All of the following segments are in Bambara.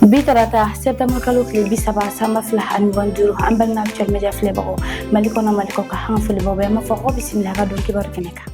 Bi tarata, septembre kalo tile 30, san 2025, an balima Actuel Media filɛbagaw, Mali kɔnɔ, Mali kɔ kan, an ka foli b'aw bɛɛ. An b'a fɔ ko bisimila ka don kibaru kɛnɛ kan.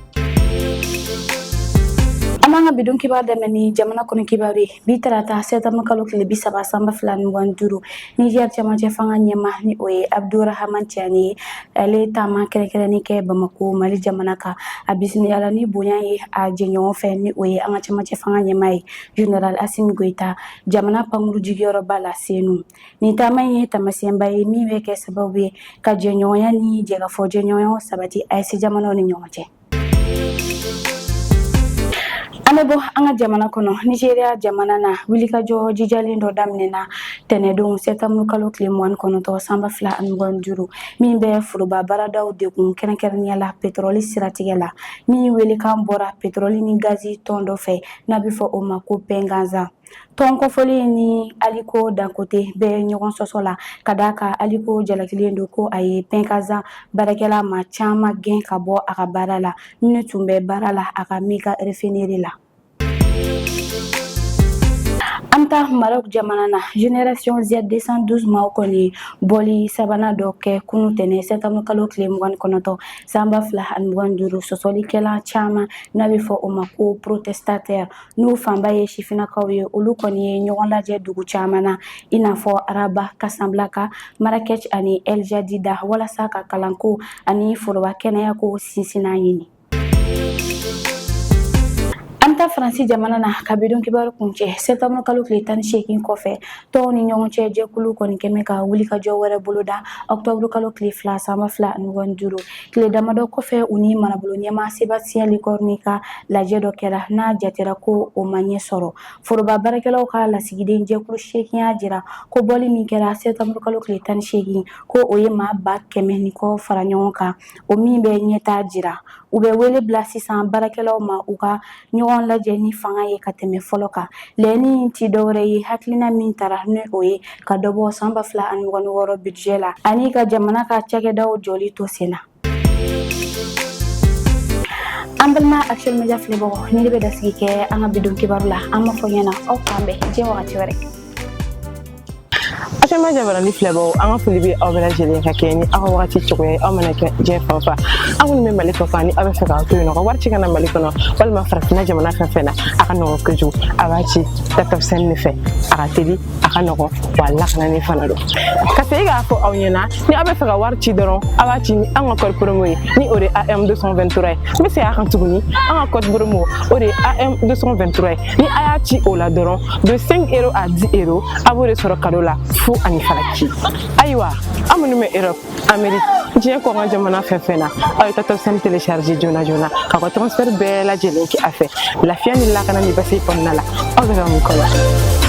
An b'an ka bi don kibaru daminɛ ni jamana kɔnɔ kibaru ye. Bi tarata, septembre kalo tile 30, san 2025, Niger cɛmancɛ fanga ɲɛmaa, ni o ye Abdurahaman Tiani ye, ale taama kɛrɛnkɛrɛnnen kɛ Bamako, Mali jamana kan. A bisimilala ni bonya ye a jɛɲɔgɔn fɛ, ni o ye an ka cɛmancɛ fanga ɲɛmaa ye, Général Assimi Goïta, jamana pankuru jigiyɔrɔba la Senu. Nin taama in ye taamasiyɛnba ye min bɛ kɛ sababu ye ka jɛɲɔgɔnya ni jɛkafɔ jɛɲɔgɔnya sabati AES jamanaw ni ɲɔgɔn cɛ. An bɛ bɔ an ka jamana kɔnɔ. Nigeria jamana na, wulikajɔ jijalen dɔ daminɛna tɛnɛdon, septembre kalo tile 29, san 2025, min bɛ foroba baaradaw degun, kɛrɛnkɛrɛnnenya la pétrole siratigɛ la, min welekan bɔra pétrole ni gazi tɔn dɔ fɛ n'a bɛ fɔ o ma ko PENGASSAN. Tɔn kofɔlen ni Aliko Dangote bɛ ɲɔgɔn sɔsɔ la, ka d'a kan Aliko jalakilen don ko a ye PENGASSAN baarakɛla maa caman gɛn ka bɔ a ka baara la, minnu tun bɛ baara la a ka méga raffinerie la. An bɛ taa Maroc jamana na. Génération Z212 maaw kɔni ye bɔli sabanan dɔ kɛ kunu tɛnɛ, septembre kalo tile 29, san 2025. Sɔsɔlikɛla caman n'a bɛ fɔ o ma ko protestataire, n'u fanba ye sifinnakaw ye, olu kɔni ye ɲɔgɔn lajɛ dugu caman na, i n'a fɔ Rabat, Casablanca, Marrakech ani El Jadida, walasa ka kalanko ani foroba kɛnɛyako sinsinna ɲini. An bɛ taa Faransi jamana na ka bi don kibaru kuncɛ. Septembre kalo tile 18 kɔfɛ, tɔnw ni ɲɔgɔn cɛ jɛkulu kɔni kɛmɛ ka wulikajɔ wɛrɛ boloda octobre kalo tile 2, san 2025. Tile damadɔ kɔfɛ, u ni marabolo ɲɛmaa Sébastien Lecornu ka lajɛ dɔ kɛra n'a jatera ko o ma ɲɛ sɔrɔ. Foroba baarakɛlaw ka lasigiden jɛkulu 8 y'a jira ko bɔli min kɛra septembre kalo tile 18, ko o ye maa 100 000 ni kɔ fara ɲɔgɔn kan, o min bɛ ɲɛtaa jira. U bɛ wele bila sisan baarakɛlaw ma u ka ɲɔgɔn lajɛ ni fanga ye ka tɛmɛ fɔlɔ kan. Laɲini in ti dɔwɛrɛ ye hakilina min tara, ni o ye ka dɔ bɔ san 2026 budget la ani ka jamana ka cakɛdaw jɔli to sen na. An balima Actuel Media filɛbagaw, ni de bɛ dasigi kɛ an ka bi don kibaru la. An b'a fɔ ɲɛna aw k'an bɛn diɲɛ wagati wɛrɛ. Actuel Media jabarani filɛbaw, an ka foli bɛ aw bɛɛ lajɛlen ka kɛ ni aw ka wagati cogoya ye. Aw mana kɛ diɲɛ fan o fan, aw minnu bɛ Mali kɔ kan, ni aw bɛ fɛ k'aw to yen nɔ ka wari ci ka na Mali kɔnɔ walima farafinna jamana fɛn fɛn na, a ka nɔgɔn kojugu. A b'a ci Taptap Send de fɛ. A ka teli, a ka nɔgɔn, wa a lakananen fana don. Ka segin k'a fɔ aw ɲɛna, ni aw bɛ fɛ ka wari ci dɔrɔn, aw b'a ci ni an ka code promo ye, ni o de ye AM 223 ye. N bɛ segin a kan tuguni, an ka code promo, o de ye AM 223 ye. Ni a y'a ci o la dɔrɔn, de 5 euros à 10 euros, a b'o de sɔrɔ cadeau la fu ani falaki. Ayiwa, an minnu bɛ Europe, Amérique, diɲɛ kɔkan jamana fɛn fɛn na, aw ye Taptap Send télécharger joona joona k'aw ka transfert bɛɛ lajɛlen kɛ a fɛ, lafiya ni lakana ni basigi kɔnɔna la. Aw bɛ ka mun kɔnɔ?